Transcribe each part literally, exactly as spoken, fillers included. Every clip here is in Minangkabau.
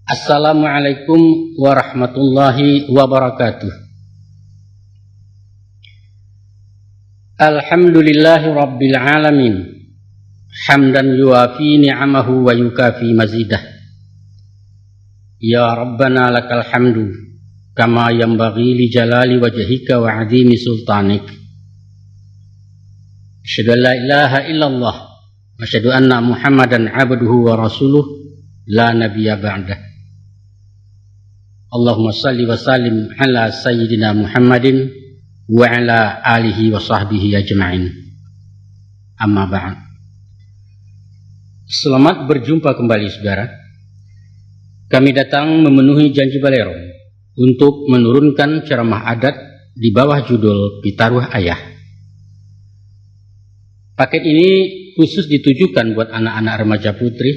Assalamualaikum warahmatullahi wabarakatuh. Alhamdulillahi rabbil alamin. Hamdan yuwafi ni'amahu wa yukafi mazidah. Ya Rabbana lakal hamdu, kama yanbaghi li jalali wajhika wa azimi sultanik. Asyhadu an la ilaha illallah, wa asyhadu anna Muhammadan abduhu wa rasuluh, la nabiyya ba'dah. Allahumma salli wa sallim ala sayyidina Muhammadin wa ala alihi wa sahbihi ajma'in. Amma ba'd. Selamat berjumpa kembali, saudara. Kami datang memenuhi janji Balerong untuk menurunkan ceramah adat di bawah judul Pitaruah Ayah. Paket ini khusus ditujukan buat anak-anak remaja putri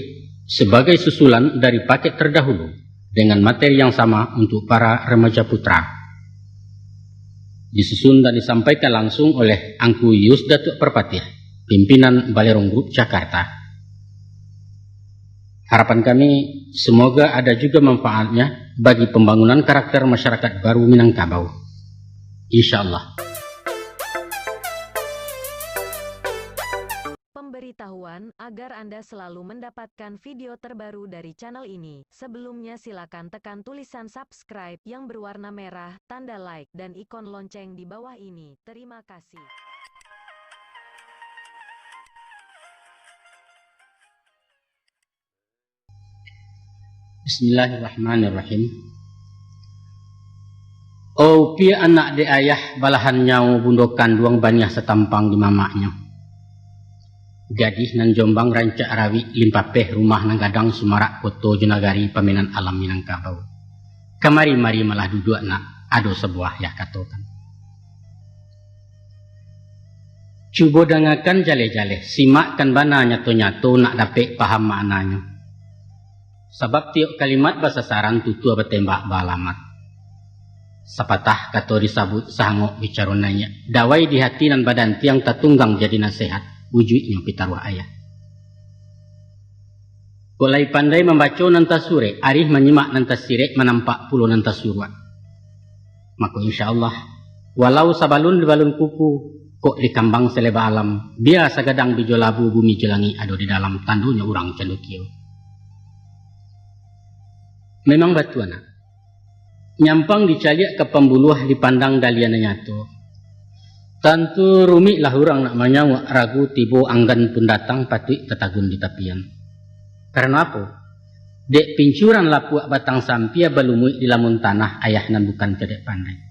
sebagai susulan dari paket terdahulu dengan materi yang sama untuk para remaja putra. Disusun dan disampaikan langsung oleh Angku Yus Datuak Parpatiah, pimpinan Balerong Group Jakarta. Harapan kami, semoga ada juga manfaatnya bagi pembangunan karakter masyarakat baru Minangkabau. Insya Allah. Pemberitahuan, agar Anda selalu mendapatkan video terbaru dari channel ini, sebelumnya silakan tekan tulisan subscribe yang berwarna merah, tanda like, dan ikon lonceng di bawah ini. Terima kasih. Bismillahirrahmanirrahim. Opiak anak dek ayah, balahan nyawo bundo kanduang, baniah satampang di mamaknyo. Gadih nan Jombang rancak rawik, limpapeh rumah nan gadang, sumarak koto jo nagari, pamenan alam Minangkabau. Kamari-mari malah duduak nak, ado sabuah yah katokan. Cubo dangakan jaleh-jaleh, simakkan bana nyato-nyato, nak dapek paham maknanyo. Sabab tiok kalimat basasaran, tutua batembak baalamat. Sapatah kato disabuik, sahangok bicaro naiak, dawai di hati nan badantiang, tatunggang jadi nasehat, wujuiknyo pitaruah ayah. Kok lai pandai mambaco nan tasurek, arih manyimak nan tasirek, manampak pulo nan tasuruak. Mako, insya Allah, walau sabalun di balun kuku, kok di kambang saleba alam, bia sagadang bijo labu, bumi jo langik ado di dalam, tandonyo urang candukio. Memang batua, nak. Nyampang dicaliak ka pambuluah, dipandang daliah nan nyato. Tantu rumiklah urang nak manyauak, ragu tibo anggan pun datang, patuik tatagun di tapian. Karano apo? Dek pincuran lapuak batang sampia, balumuik di lamun tanah, ayah nan bukan cadiak pandai.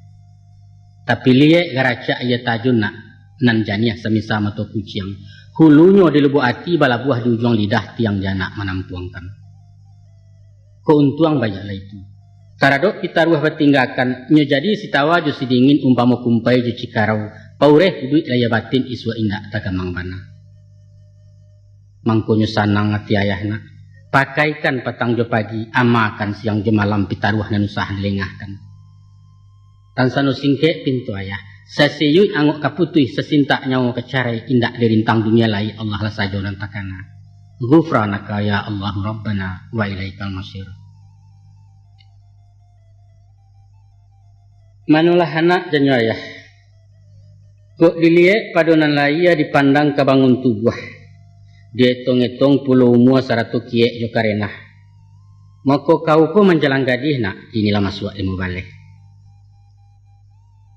Tapi liek garacak iyo tajun nak, nan janiah samisa mato kuciang. Hulunyo di lubuak ati, balabuah di ujuang lidah, tiang di anak manampuangkan. Kok untuang baiaklah itu. Taradok pitaruah batinggakan, nyo jadi sitawa jo sidingin, umpamo kumpai jo cikarau, paureh iduik lahia batin, isuak indak tagamang bana. Mangkonyo sanang ati ayah nak, pakaikan patang jo pagi, amakan siang jo malam, pitaruah nan usah dilengahkan. Tansano singkek pinto ayah, sasiyuik angok ka putuih, sasintak nyawo ka carai, indak dirintang dunia lai, Allah lah sajo nan takana. Ghufranaka ya Allahu Rabbana wa ilaikal masir. Manolah anak janyo ayah. Kok diliek pado nan lahia, dipandang ka bangun tubuah, dietong-etong pulo umua sarato kiek jo karenah. Mako kau ko manjalang gadih nak, kini lah masuak limo baleh.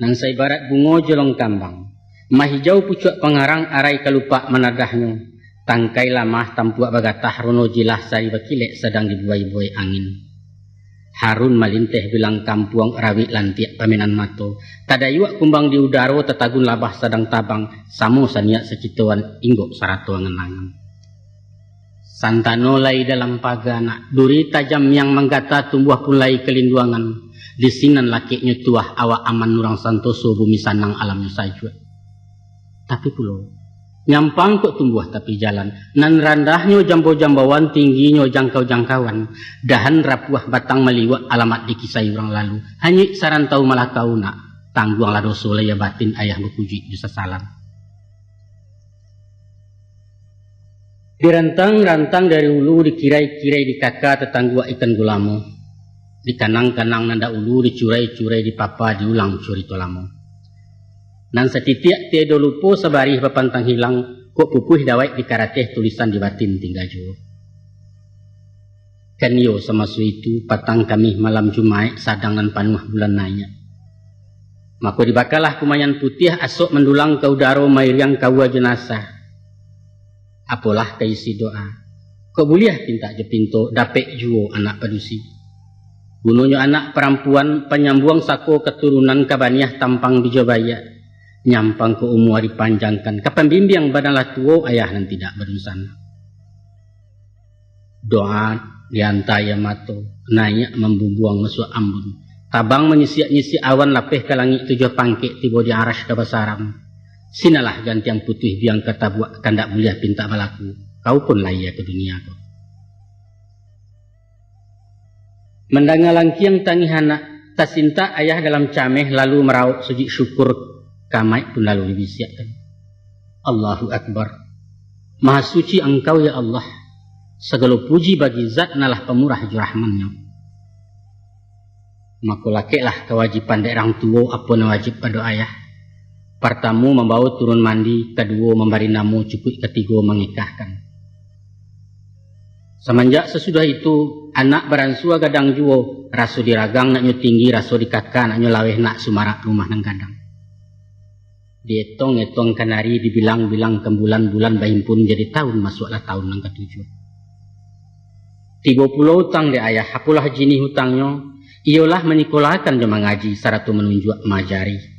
Nan saibarat bungo jolong kambang, mahijau pucuak pangarang, arai kalupak manadahnyo, tangkai lamah tampuak bagatah, rono jilah sari bakilek sadang dibuai-buai angin. Harun malinteh bilang kampuang, rawik lantiak pamenan mato, tadayuak kumbang di udaro, tatagun labah sadang tabang, samo saniat sacitoan, inggok sarato angan-angan. Santano lai dalam paga nak, duri tajam yang manggata, tumbuah pun lai kalinduangan, di sinan lakeknyo tuah, awak aman urang santoso, bumi sanang alamnyo sajuak. Tapi pulo, nyampang kok tumbuah tapi jalan, nan randahnyo jambo-jamboan, tingginyo jangkau-jangkauan, dahan rapuah batang maliwak, alamat dikisai urang lalu, hanyuik sarantau malakau nak, tangguanglah doso lahia batin ayah bakujuik jo sasalan. Dirantang-rantang dari ulu, dikirai-kirai dikaka tatangguak ikan gulamo, dikanang-kanang nan dahulu, dicurai-curai dipapa, diulang curito lamo. Nan satitiak tiado lupo, sabarih bapantang hilang, kok pupuih dawek di karateh, tulisan di batin tingga juo. Kan iyo samaso itu, patang Kamih malam Jumaik, sadang nan panuah bulan naiak. Mako dibakalah kumayan putiah, asok mandulang ka udaro, mairiang kaua jenazah. Apolah ka isi doa? Kok buliah pintak jo pinto, dapek juo anak padusi. Gunonyo anak parampuan, panyambuang sako katurunan, kabaniah tampang bijo baiak, nyampang ka umua dipanjangkan, ka pambimbiang badan lah tuo, ayah nan tidak badunsanak. Doa dianta aia mato, naiak mambumbuang masuak ambun, tabang manyisiak-nyisiak awan, lapeh ka langik tujuah pangkek, tibo di Arasy ka basaram. Sinalah gantiang putuih biang ka tabuak, kandak buliah pintak balaku, kau pun lahia ka dunia ko. Mandanga langkiang tangih anak, tasintak ayah dalam cameh, lalu marauk sujud syukur, kamaik pun lalu dibisiakkan, Allahu Akbar. Maha suci Angkau, ya Allah. Sagalo puji bagi Zat nan lah pamurah jo Rahman-Nyo. Mako, lakeklah kawajiban dek rang tuo apo nan wajib pado ayah. Partamo, mambao turun mandi, kaduo, mambari namo, cukuik katigo, mangekahkan. Samanjak sasudah itu, anak baransua gadang juo, raso diragang naknyo tinggi, raso dikaka naknyo laweh, nak sumarak rumah nan gadang. Dietong-etong kanari, dibilang-bilang kan bulan, bulan bahimpun jadi taun, masuaklah taun nan katujuah. Tibo pulo utang dek ayah, apolah jinih utangnyo, iyolah manyikolahakan jo mangaji, sarato manunjuak maajari.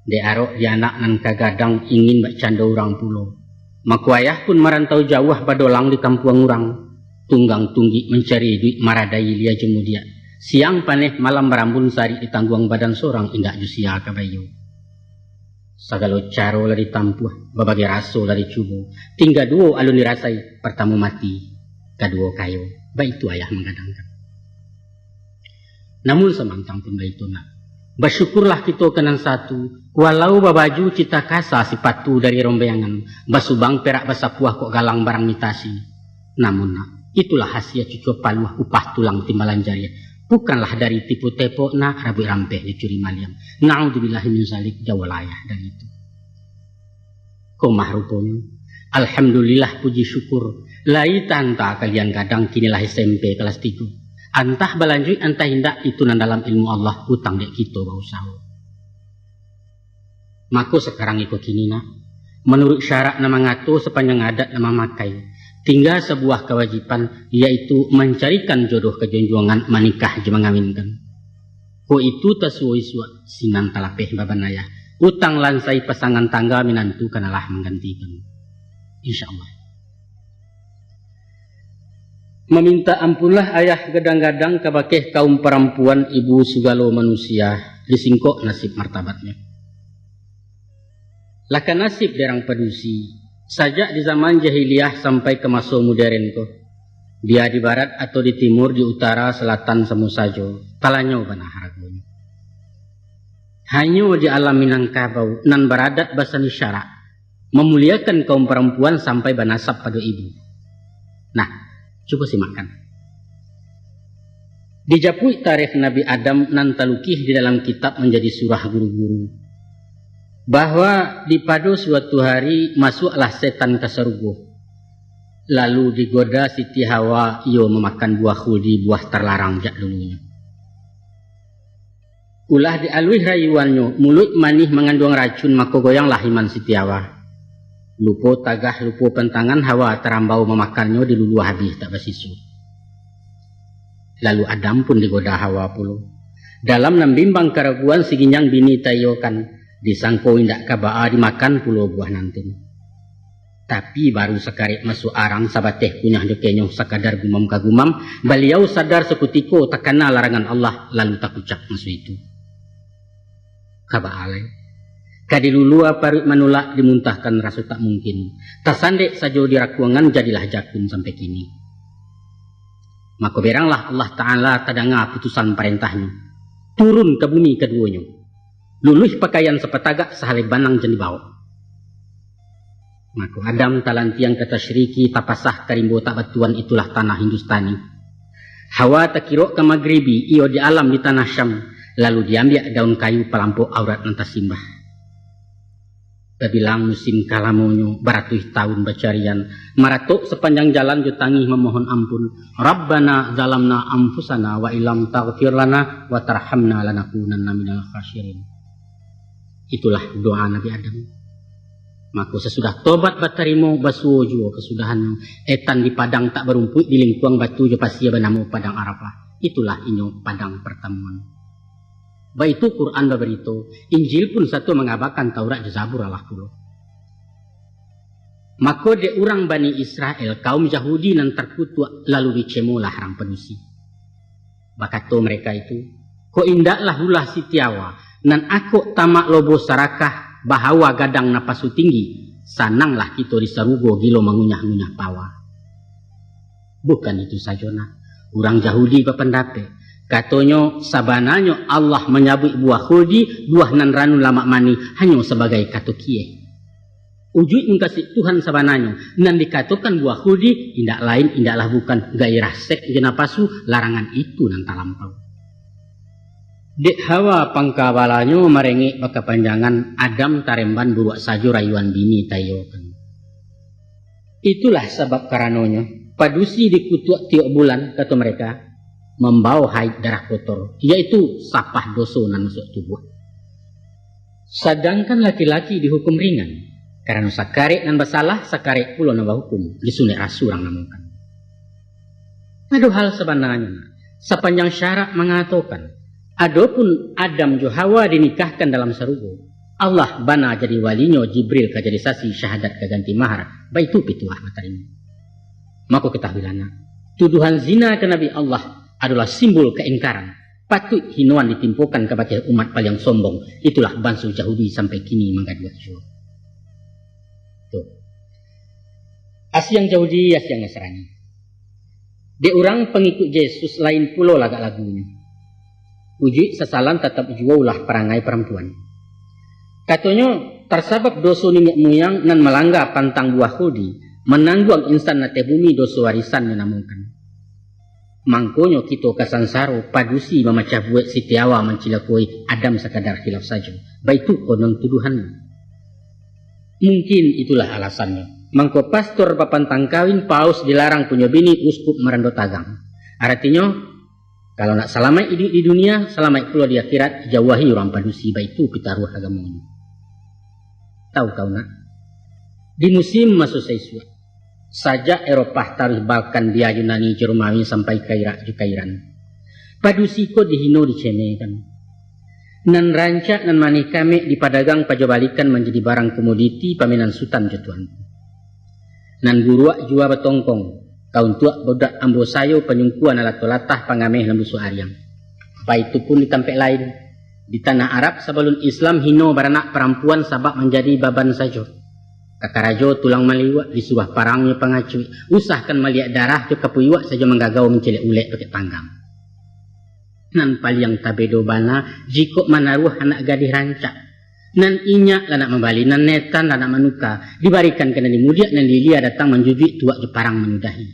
Dek arok di anak nan ka gadang, ingin bak cando urang pulo. Mako ayah pun marantau jauah, badolang di kampuang urang. Tunggang tunggik mancari iduik, maradai ilia jo mudiak. Siang paneh, malam barambun sarik, ditangguang badan sorang, indak jo sia ka baiyo. Sagalo caro lah ditampuah, babagai raso lah dicubo. Tingga duo alun dirasai, partamo mati, kaduo kayo. Baitu ayah manggadangkan. Namun samantang pun baitu nak, basyukurlah kito ka nan satu, walau babaju cita kasa, sipatu dari rombeangan, basubang perak basapuah, kok galang barang mitasi. Namun nak, itulah hasia cucua paluah, upah tulang timbalan jariah. Bukanlah dari tipu tepok nak, rabuik rampeh dicuri maliang. Naudzubillahi min zalik, jauahlah ayah dari itu. Komah ruponyo. Alhamdulillah, puji syukur. Lai taanta kalian gadang, kini lah S M P kelas tigo. Antah balanjuik, antah indak, itu nan dalam ilmu Allah, utang dek kito bausaho. Mako sakarang iko kini nak, manuruik syarak nan mangato, sapanjang adat nan mamakai, tingga sabuah kawajiban, yaitu mancarikan jodoh ka junjuangan, manikah jo mangawinkan. Kok itu tasuo isuak, sinan talapeh baban ayah. Utang lansai pasangan tangga, minantu kanalah manggantikan. Insya Allah. Mamintak ampunlah ayah gadang-gadang kabakeh kaum parampuan, ibu sagalo manusia, disingkok nasib martabatnyo. Lah ka nasib dek rang padusi, sajak di zaman jahiliah sampai ka maso moderen ko, bia di barat atau di timur, di utara, salatan, samo sajo, talanyau bana haragonyo. Hanyo di alam Minangkabau nan baradat basani syarak, mamuliakan kaum parampuan sampai banasab pado ibu. Nah, cubo simakkan. Dijapuik tarikh Nabi Adam nan talukih di dalam kitab manjadi surah guru-guru, bahwa di pado suatu hari masuaklah setan ka sarugo, lalu digoda Siti Hawa iyo mamakan buah khuldi, buah tarlarang jak dulunyo. Ulah dialuih rayuannyo, muluik manih manganduang racun, mako goyanglah iman Siti Hawa. Lupo tagah, lupo pantangan, Hawa tarambau mamakannyo, diluluah abih tak basiso. Lalu Adam pun digoda Hawa pulo. Dalam nan bimbang karaguan, si ginjang bini taiyokan, disangko indak ka baa, dimakan pulo buah nan tu. Tapi baru sakarek masuak arang, sabateh kunyah jo kenyuh, sakadar gumam ka gumam, baliau sadar sakutiko, takana larangan Allah, lalu takucak maso itu. Ka baa lai? Ka dilulua paruik manulak, dimuntahkan raso tak mungkin. Tasandek sajo di rakuangan, jadilah jakun sampai kini. Mako beranglah Allah Ta'ala tadanga putusan parentah-Nyo. Turun ka bumi kaduonyo. Luluih pakaian sapatagak, sahalai banang jan dibaok. Mako Adam talantiang ka tasyriki, tapasah ka rimbo tak batuan, itulah tanah Hindustani. Hawa takirok ka magribi, iyo di alam di tanah Syam, lalu diambiak daun kayu palampok aurat nan tasimbah. Tabilang musim kalamonyo, baratuih taun bacarian, maratok sapanjang jalan jo tangih mamohon ampun, "Rabbana zalamna anfusana wa illam taghfir lana wa tarhamna lanakunanna minal khasirin." Itulah doa Nabi Adam. Mako sasudah tobat batarimo, basuo juo kasudahannyo, etan di padang tak barumpuik, di lingkuang batu jo pasia banamo Padang Arafah. Itulah inyo padang partamuan. Baitu Quran babarito, Injil pun sato mangabakan Taurat jo Zabur alah pulo. Mako dek urang Bani Israel, kaum Yahudi nan tarkutuak, lalu dicemolah rang padusi. Bakato mereka itu, "Kok indaklah ulah sitiawa, nan akok tamak lobo sarakah, bahawa gadang napasu tinggi, sananglah kito di sarugo gilo mangunyah-ngunyah pawa." Bukan itu sajo nak, urang Yahudi bapandapek, katonyo, sabananyo Allah manyabuik buah khuldi, buah nan ranun lamak manih, hanyo sabagai kato kieh. Ujuik mukasuik Tuhan sabananyo, nan dikatokan buah khuldi, indak lain, indaklah bukan, gairah seks jo napasu, larangan itu nan talampau. Dek hawa pangkabalanyo marengek bakapanjangan, Adam taremban buruak sajo rayuan bini taiyokan. Itulah sabab karanonyo, padusi dikutuak tiok bulan, kato mereka, mambao haid darah kotor, yaitu sapah doso nan masuak tubuah. Sadangkan laki-laki dihukum ringan, karano sakarek nan basalah, sakarek pulo nan bahukum, disunek rasu urang namokan. Ado hal sabananyo, sapanjang syarak mangatokan, adopun Adam jo Hawa dinikahkan dalam sarugo, Allah bana jadi walinyo, Jibril ka jadi sasi, syahadat ka ganti mahar, baitu pituah batarimo. Mako katahuilah nak, tuduhan zina ka Nabi Allah adolah simbol kaingkaran, patuik hinoan ditimpokan kabake umat paliang sombong, itulah banso Yahudi sampai kini manggaduah juo. Tu. Asiang Yahudi, asiang Nasrani. Dek urang pangikuik Yesus lain pulo lagak lagunyo. Ujuik sasalan tatap juo ulah parangai parampuan. Katonyo, tasabab doso niniak muyang nan malangga pantang buah khuldi, manangguang insan ateh bumi doso arisan nyo namokan. Mangkonyo kito ka sansaro, padusi mamacah buek, sitiawa mancilakoi, Adam sakadar khilaf sajo. Baitu konon tuduhannyo. Mungkin itulah alasannyo. Mangko pastor bapantang kawin, paus dilarang punyo bini, uskup marando tagang. Aratinyo, kalau nak salamaik iduik di dunia, salamaik pulo di akhirat, jauahi urang padusi, baitu pitaruah agamonyo. Tahu kau nak? Di musim maso saisuak, sajak Eropah taruih Balkan, bia Yunani jo Romawi sampai ka Irak jo ka Iran, padusi ko dihino dicemekan. Nan rancak, nan manih kamek dipadagang pajobalikan manjadi barang komoditi pamenan sutan jo tuanku. Nan buruak jua batongkong, ka untuak budak ambo sayo panyungkua nan lato latah pangameh lambusuak ariang. Baitu pun di tampek lain, di tanah Arab sabalun Islam hino baranak parampuan sabab manjadi baban sajo. Ka karajo tulang maliuak, disuruah parangnyo pangacuik, usahkan maliak darah jo kapuyuak sajo manggagau mancilek ulek pakek panggang. Nan paliang tabedo bana, jikok manaruah anak gadih rancak. Nan inyak lah nak mambali, nan netan lah nak manuka, dibarikan ka nan di mudiak, nan di ilia datang manjujuik tuak jo parang manyudahi.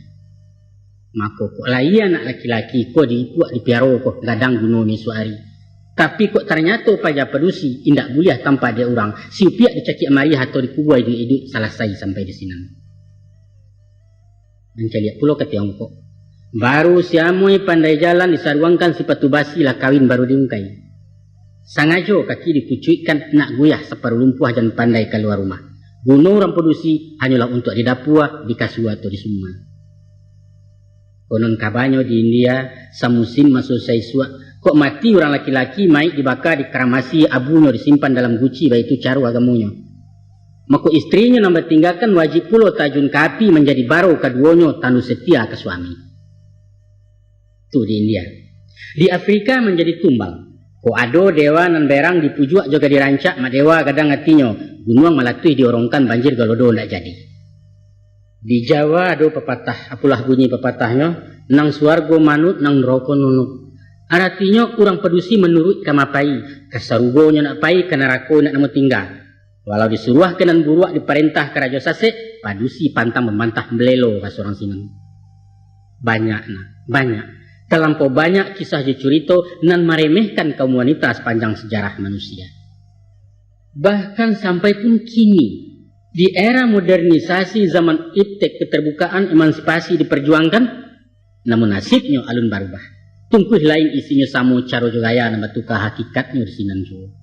Mako kok lai anak laki-laki ko diipuak dipiaro ko gadang gunonyo isuak ari. Tapi kok tarnyato paja padusi, indak buliah tampa dek urang, si upiak dicakiak mariah atau dikubua iduik-iduik, salasai sampai di sinan. Mancaliak pulo ka Tiongkok. Baru si amoi pandai jalan, disaruangkan sipatu basi, lah kawin baru diungkai. Sangajo kaki dikucuikkan, nak guyah saparuh lumpuah, jan pandai kalua rumah. Guno urang padusi hanyolah untuak di dapua, di kasua atau di sumua. Konon kabanyo di India, samusim maso saisuak, kok mati urang laki-laki, maik dibaka, dikaramasi, abunyo disimpan dalam guci, baitu caro agamonyo. Mako istrinyo nan batinggakan wajib pulo tajun ka api, manjadi baro kaduonyo, tando setia ka suami. Tu di India. Di Afrika manjadi tumbal. Kok ado dewa nan berang dipujuak jo gadih rancak, mak dewa gadang atinyo, gunuang malatuih diorongkan, banjir galodo ndak jadi. Di Jawa ado papatah, apolah bunyi papatahnyo, "Nan suargo manut, nan narako nunuk." Aratinyo, urang padusi manuruik ka ma pai, ka sarugo nyo nak pai, ka narako nak namo tingga. Walau disuruahkan nan buruak, diparentah karajo sasek, padusi pantang mambantah, malelo ka surang sinan. Banyak, nah, banyak. Talampau banyak kisah jo curito nan maremehkan kaum wanita sapanjang sajarah manusia. Bahkan sampai pun kini, di era modernisasi zaman iptek, keterbukaan, emansipasi diperjuangkan, namun nasibnyo alun barubah. Tungkuih lain isinyo samo, caro jo gaya nan batuka, hakikatnyo di sinan juo.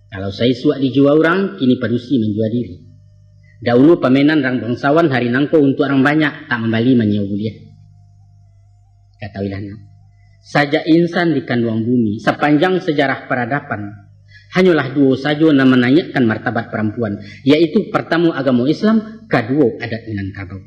Kalau saisuak dijua urang, kini padusi manjua diri. Dahulu pamenan rang bangsawan, hari nangko untuak rang banyak, tak mambali manyiewa buliah. Katahuilah nak, sajak insan dikanduang bumi, sapanjang sajarah paradaban, hanyolah duo sajo nan manaiakkan martabat parampuan, yaitu partamo agamo Islam, kaduo adat Minangkabau.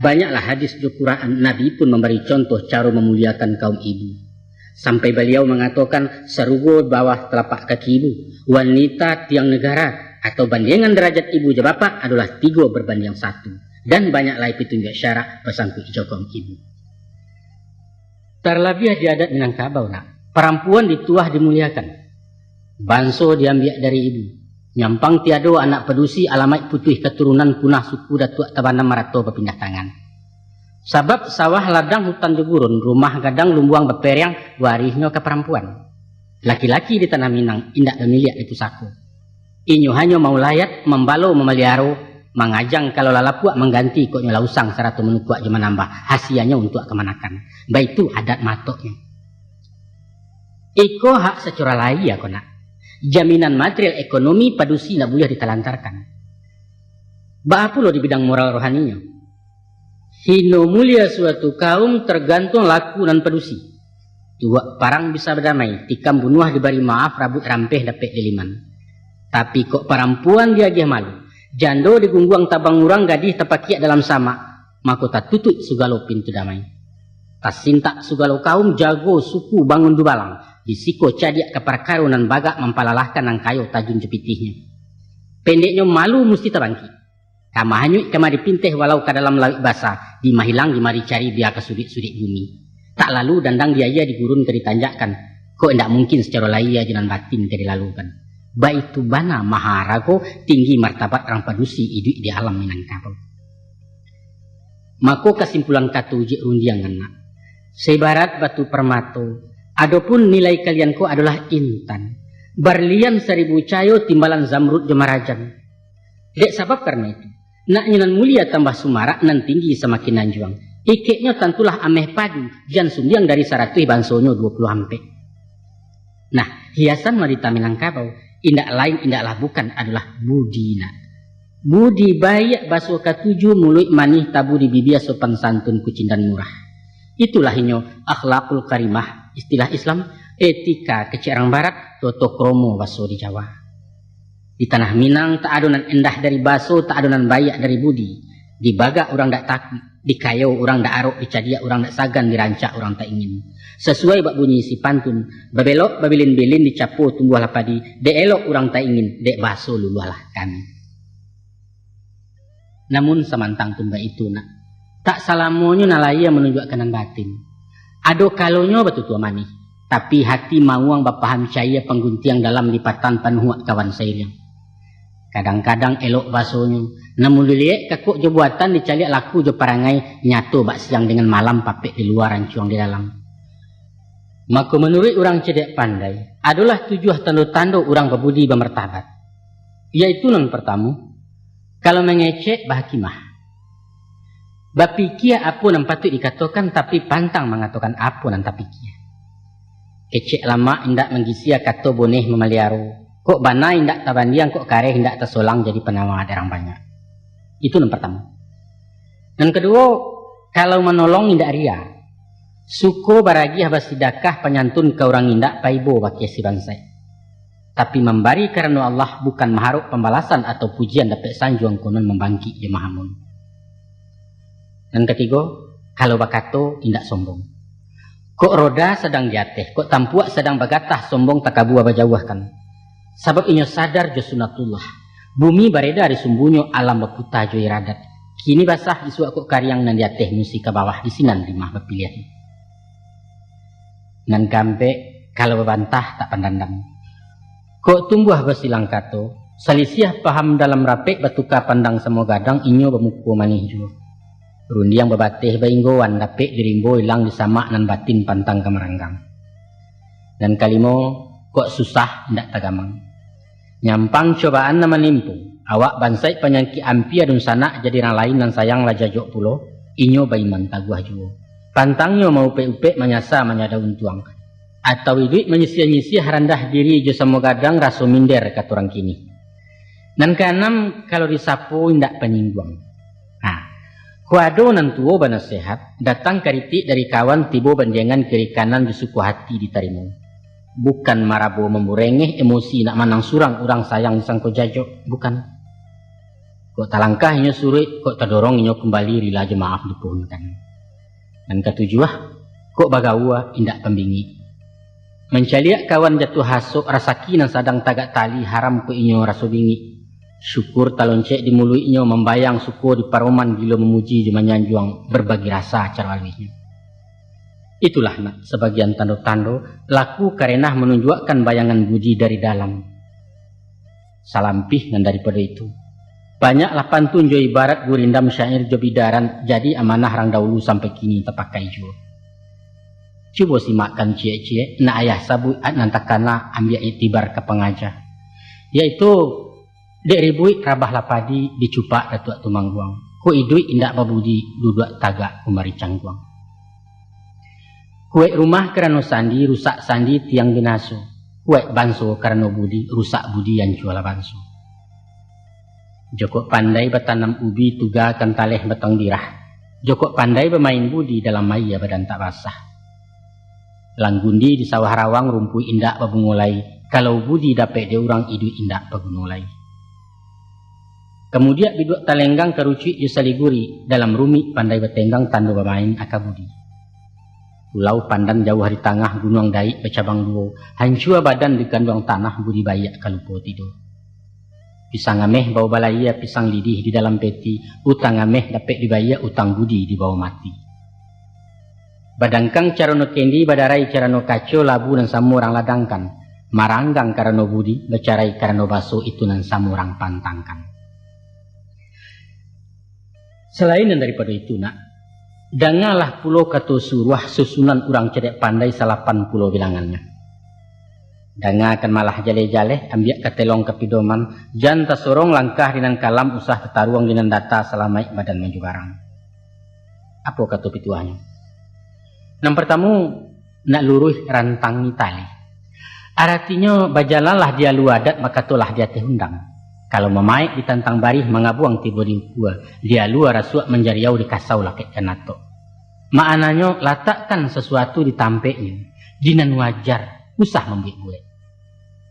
Banyaklah hadis jo Quran, Nabi pun mambari contoh caro mamuliakan kaum ibu. Sampai baliau mangatokan, "Sarugo bawah talapak kaki ibu, wanita tiang negara, atau bandiangan darajat ibu jo bapak adolah tigo barbandiang satu." Dan banyak lai pitunjuak syarak basangkuik jo kaum ibu. Talabiah di adat Minangkabau, nak, parampuan dituah dimuliakan. Banso diambiak dari ibu. Nyampang tiado anak padusi, alamaik putuih katurunan, punah suku, datuak tabanam, arato bapindah tangan. Sabab sawah, ladang, hutan jo gurun, rumah gadang, lumbuang baperiang, warihnyo ka parampuan. Laki-laki di tanah Minang indak bamiliak di pusako. Inyo hanyo maulayat, mambalo, mamaliaro, mangajang kalau lah lapuak, mangganti kok nyo lah usang, sarato manukuak jo manambah, hasianyo untuak kamanakan. Baitu adat matoknyo. Iko hak sacora lahia ko nak. Jaminan material ekonomi padusi ndak buliah ditalantarkan. Baa pulo di bidang moral rohaninyo? Hino mulia suatu kaum targantuang laku nan padusi. Tuak parang bisa badamai, tikam bunuah dibari maaf, rabuik rampeh dapek liliman. Tapi kok parampuan diagiah malu, jando digungguang tabang urang, gadih tapakiak dalam samak, mako tatutuik sugalo pintu damai. Tasintak sugalo kaum, jago suku bangun dubalang, di siko cadiak ka parkaro nan bagak, mampalalahkan nan kayo tajun jo pitihnyo. Pendeknyo, malu musti tabangkik. Ka mahanyuik ka madipinteh, walau ka dalam lauik basa, di mahilang di maricari, bia ka suduik-suduik bumi. Tak lalu dandang di aia, di gurun ka ditanjakkan, kok indak mungkin sacaro lahia jo nan batin ka dilalukan. Baitu bana maha arago, tinggi martabat rang padusi iduik di alam Minangkabau. Mako kasimpulan kato ujik rundiang anak, saibarat batu parmato, adopun nilai kalian ko adolah intan, barlian saribu cayo, timbalan zamrud jo marajan. Dek sabab karano itu, nak nyo nan mulia tambah sumarak, nan tinggi samakin anjuang. Ikeknyo tantulah ameh padu, jan sundiang dari saratuih, bansonyo duo puluah ampek. Nah, hiasan wanita Minangkabau indak lain, indaklah bukan, adolah budi, nak. Budi baiak baso katuju, muluik manih tabu di bibia, sopan santun kucindan murah. Itulah inyo akhlakul karimah, istilah Islam, etika kecek rang Barat, toto kromo baso di Jawa. Di tanah Minang, tak ado nan endah dari baso, tak ado nan baiak dari budi. Dibagak urang dak takuik, dikayo urang dak arok, dicadiak urang dak sagan, dirancak urang tak ingin. Sasuai bak bunyi isi pantun, babelok babilin-bilin, dicapo tumbuahlah padi, dek elok urang tak ingin, dek baso luluahlah kami. Namun samantang pun baitu, nak, tak salamonyo nan lahia manunjuakkan nan batin. Ado kalonyo batutua manih, tapi hati mauang bapaham caia, pangguntiang dalam lipatan panuhuak kawan sairiang. Kadang-kadang elok basonyo, namun diliek kakok jo buatan, dicaliak laku jo parangai, nyato bak siang dengan malam, papek di lua, rancuang di dalam. Mako manuruik urang cadiak pandai, adolah tujuah tando-tando urang babudi bamartabat, yaitu nan partamo, kalau mangecek, bahakimah. Bapikia apo nan patuik dikatokan, tapi pantang mangatokan apo nan tapikia. Kecek lamak indak manggisia, kato boneh mamaliaro. Kok bana indak tabandiang, kok kareh indak tasolang, jadi panawa dek rang banyak. Itu nan partamo. Nan kaduo, kalau manolong indak ria. Suko baragiah basidakah, panyantun ka urang indak, paibo bakiasi bansaik. Tapi mambari karano Allah, bukan maharok pambalasan atau pujian, dapek sanjuang konon, mambangkik jo mahamun. Nan katigo, kalau bakato indak sombong. Kok roda sadang di ateh, kok tampuak sadang bagatah, sombong takabua bajauahkan. Sabab inyo sadar jo sunatullah. Bumi bareda di sumbunyo, alam baputa jo iradat. Kini basah, isuak kok kariang, nan di ateh musti ka bawah, di sinan rimah bapiliah. Nan gambek, kalau babantah tak pandandam. Kok tumbuah basilang kato, salisiah paham dalam rapek, batuka pandang samo gadang, inyo bamuko manih juo. Rundiang babateh bainggoan, dapek di rimbo, ilang di samak, nan batin pantang ka maranggang. Nan kalimo, kok susah indak tagamang. Nyampang cobaan nan manimpo, awak bansaik panyangkik ampia, dunsanak jadi rang lain, nan sayang lah jajok pulo, inyo baiman taguah juo. Pantangnyo maupek-upek, manyasa manyada untuang. Atau iduik manyisiah-nyisiah, randah diri jo samo gadang, raso minder kato urang kini. Nan kaanam, kalau disapo indak panyingguang. Nah, kok ado nan tuo banasihat, datang karitik dari kawan, tibo bandiangan kiri kanan, jo suko hati ditarimo. Bukan marabo mamburengeh, emosi nak manang surang, urang sayang disangko jajok, bukan. Kok talangkah inyo suruik, kok tadorong inyo kumbali, rila jo maaf dipohonkan. Nan katujuah, kok bagaua indak pambingik. Mancaliak kawan jatuah hasok, rasaki nan sadang tagak tali, haram kok inyo raso bingik. Syukur taloncek di muluiknyo, mambayang suko di paroman, gilo mamuji jo manyanjuang, babagi rasa caro aluihnyo. Itulah nak sabagian tando-tando, laku karenah manunjuakkan bayangan budi dari dalam. Salampih nan daripado itu, banyaklah pantun jo ibarat, gurindam syair jo bidaran, jadi amanah rang daulu, sampai kini tapakai juo. Cubo simakkan ciek-ciek, nak ayah sabuik, nan takana, ambiak iktibar ka pangaja. Yaitu, dek ribuik rabahlah padi, dicupak Datuak Tumangguang. Kok iduik indak babudi, duduak tagak kumari cangguang. Kuaik rumah karano sandi, rusak sandi tiang binaso. Kuaik banso karano budi, rusak budi ancualah banso. Jokok pandai batanam ubi, tugakan taleh batang birah. Jokok pandai bamain budi, dalam aia badan tak basah. Langgundi di sawah rawang, rumpuik indak babungo lai. Kalau budi dapek dek urang, iduik indak baguno lai. Kamudiak biduak talenggang, karucuik jo saliguri, dalam rumik pandai batenggang, tando bamain aka budi. Pulau Pandan jauah di tangah, gunuang Daik bacabang duo, hancua badan diganduang tanah, budi baiak ka lupo tido. Pisang ameh bao balayia, pisang lidih di dalam peti, utang ameh dapek dibaiak, utang budi dibawo mati. Badangkang carano kendi, badarai carano kaco, labu nan samo rang ladangkan. Maranggang karano budi, bacarai karano baso, itu nan samo rang pantangkan. Salain nan daripado itu, nak, dangalah pulo kato suruah, susunan urang cadiak pandai, salapan pulo bilangannyo. Dangakan malah jaleh-jaleh, ambiak katelong ka pidoman, jan tasorong langkah di nan kalam, usah tataruang di nan data, salamaik badan manjubarang. Apo kato pituahnyo? Nan partamu, nak luruih rantangi tali. Aratinyo, bajalanlah di alua adat, bakatolah di ateh undang. Kalau mamaek ditantang barih, mangabuang tibo di ukua, di alua rasuak manjariau, di kasau lakek kanatok. Maknanyo, latakkan sasuatu di tampeknyo, di nan wajar, usah mambuek-buek.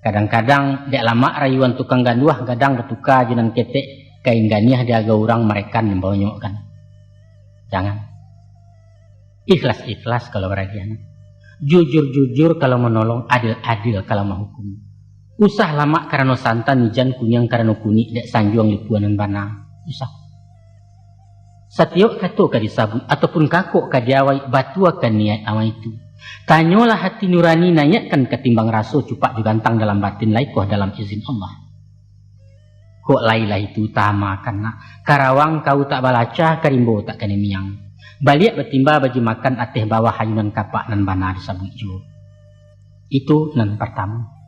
Kadang-kadang, dek lamak rayuan tukang ganduah, gadang batuka jo nan ketek, kain ganiah di agau urang, marekan nan banyuak kan. Jangan. Ikhlas-ikhlas kalau baragian. Jujur-jujur kalau manolong, adil-adil kalau mahukum. Usah lamak karano santan, ijan kuniang karano kunik, dek sanjuang lipuan nan bana. Usah. Satiok kato ka disabuik, ataupun kakok ka diawai, batuakan niaik awai tu. Tanyolah hati nurani, naiakkan katimbang raso, cupak jo gantang dalam batin, lai koh dalam izin Allah. Kok lai lah itu utamakan, nak. Karawang kau tak balacah, karimbo tak kanai miang. Baliak batimba bajimakan, ateh bawah ayunan kapak, nan bana disabuik juo. Itu nan partamo.